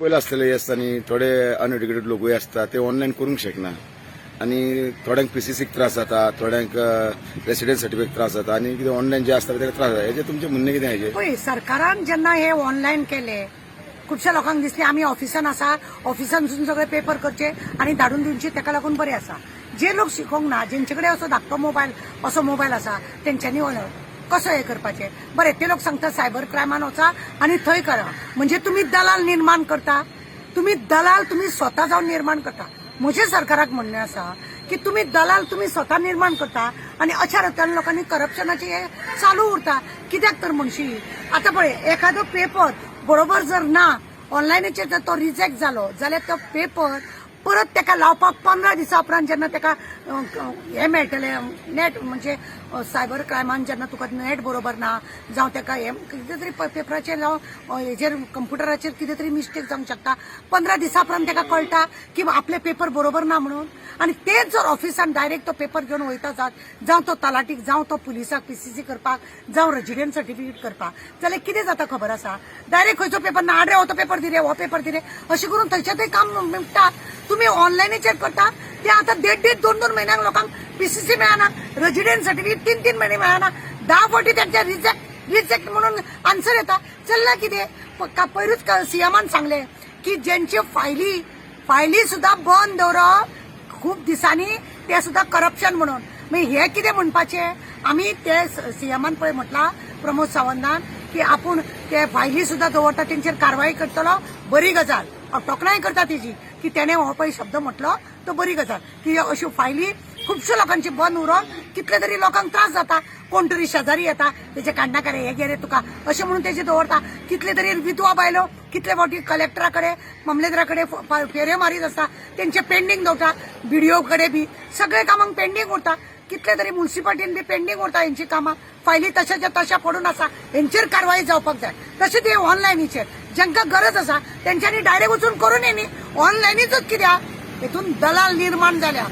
पयलें आसतलें येस आनी थोडे अनएड्युकेटेड लोकूय आसता, ते ऑनलायन करूंक शकना आनी थोड्यांक पीसीसीक त्रास जाता, थोड्यांक रेसिडेंट सर्टिफिकेट त्रास जाता आनी कितें ऑनलायन जे आसता ताका त्रास जाता. हेजे तुमचें म्हणणें कितें हेजें? पळय, सरकारान जेन्ना हे ऑनलायन केले, खुबश्या लोकांक दिसलें आमी ऑफिसान आसा, ऑफिसांतसून सगळे पेपर करचे आनी धाडून दिवचे, ताका लागून बरें आसा. जे लोक शिकोंक ना, जेंचे कडेन असो धाकटो मोबायल, असो मोबायल आसा, तेंच्यांनी कसो हें करपाचें? बरें, ते लोक सांगता सायबर क्रायमान वचा आनी थंय करा. म्हणजे तुमी दलाल निर्माण करता, तुमी दलाल तुमी स्वता जावन निर्माण करता. म्हजें सरकाराक म्हणणें आसा की तुमी दलाल तुमी स्वता निर्माण करता आनी अशा रितीन लोकांनी करप्शनाचें हें चालू उरता. कित्याक तर म्हणशी, आतां पळय, एखादो पेपर बरोबर जर ना ऑनलायनाचेर, जर तो रिजेक्ट जालो जाल्यार तो पेपर परत ताका लावपाक 15 दिसां उपरांत जेन्ना ताका हें मेळटलें नेट, म्हणजे सायबर क्रायमान जेन्ना तुका नेट बरोबर ना जावं ताका हें कितें तरी पेपराचेर जावं हेजेर कंप्युटराचेर कितें तरी मिस्टेक जावंक शकता, 15 दिसां उपरांत ताका कळटा की आपले पेपर बरोबर ना म्हणून. आनी तेच जर ऑफिसान डायरेक्ट तो पेपर घेवन वयता जात, जावं तो तलाटीक, जावं तो पुलिसाक पीसीसी करपाक, जावं रेजिडेंट सर्टिफिकेट करपाक, जाल्यार कितें जाता खबर आसा? डायरेक्ट खंयचो पेपर ना, आडरे हो तो पेपर दी रे, हो पेपर दी रे, अशें करून थंयचें थंय काम मेळटा. तुमी ऑनलायनीचेर करता ते आतां देड देड दोन दोन म्हयन्यांक लोकांक पीसीसी मेळना, रेजिडेंट सर्टिफिकेट तीन तीन म्हयने मेळना, 10 फावटी तेंचे रिजेक्ट रिजेक्ट म्हणून आन्सर येता. चल्ला कितें? पयरूच सीएमान सांगलें की जेंच्यो फायली फायली सुद्दां बंद दवरप खूब दिसांनी, ते सुद्दां करप्शन म्हणून. मागीर हे कितें म्हणपाचें आमी? ते सीएमान पळय म्हटलां प्रमोद सावंतान की आपूण ते फायली सुद्दां दवरता तेंचेर कारवाई करतलो. बरी गजाल, हांव तोखणाय करता तेजी की तेणें हो पळय शब्द म्हटलो तो बरी गजाल की अश्यो फायली खुबश्यो लोकांची बंद उरोन कितले तरी लोकांक त्रास जाता. कोण तरी शेजारी येता, तेजे काडनाका रे, हे घे रे तुका, अशें म्हणून तेजे दवरता. कितले तरी विधवा बायलो कितले फावटी कलेक्टरा कडेन, मामलेदारा कडेन फेऱ्यो मारीत आसता, तेंचे पेंडींग दवरता. बीडीओ कडेन बी सगळे कामांक पेंडींग उरता. कितले तरी मुन्सिपालिटीन बी पेंडींग उरता हेंची कामां, फायली तशाच्या तशा पडून आसा. हेंचेर कारवाई जावपाक जाय. तशें ते ऑनलायनीचेर जांकां गरज आसा तेंच्यांनी डायरेक्ट वचून करून न्ही, ऑनलायनीच कित्याक? हेतून दलाल निर्माण जाल्या.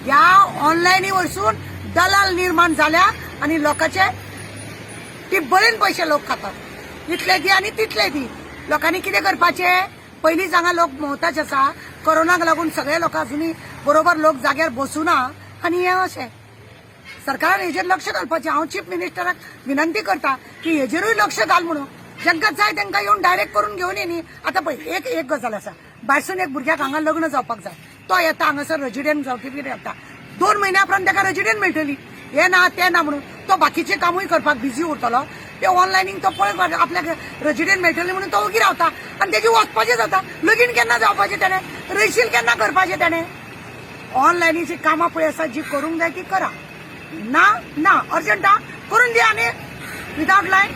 ह्या ऑनलायनी वरसून दलाल निर्माण जाल्या आनी लोकांचे टिब्बळीन पयशे लोक खातात. इतले दी आनी तितले दी. लोकांनी कितें करपाचें? पयलींच हांगा लोक मोहताज आसा. कोरोनाक लागून सगळे लोक अजुनूय बरोबर लोक जाग्यार बसूना आनी हें अशें. सरकारान हेजेर लक्ष घालपाचें. हांव चीफ मिनिस्टराक विनंती करता की हेजेरूय लक्ष घाल म्हणून. जांकां जाय तांकां येवन डायरेक्ट करून घेवन ये न्ही. आतां पळय, एक एक गजाल आसा, भायरसून एक भुरग्याक हांगा लग्न जावपाक जाय, तो येता हांगासर, रेजिडेंट सर्टिफिकेट येता, 2 म्हयन्या उपरांत ताका रेजिडेंट मेळटली. हें ना तें ना म्हणून तो बाकीचें कामूय करपाक बिजी उरतलो. ते ऑनलायनीक तो पळय, आपल्याक रेजिडेंट मेळटली म्हणून तो ओगी रावता आनी तेजी वचपाचें जाता. लगीन केन्ना जावपाचें तेणें? रेशील केन्ना करपाचें तेणें? ऑनलायनीची कामां पळय आसा, जी करूंक जाय ती करा. ना ना, अर्जंट आहा, करून दिया आनी विदाउट लायन.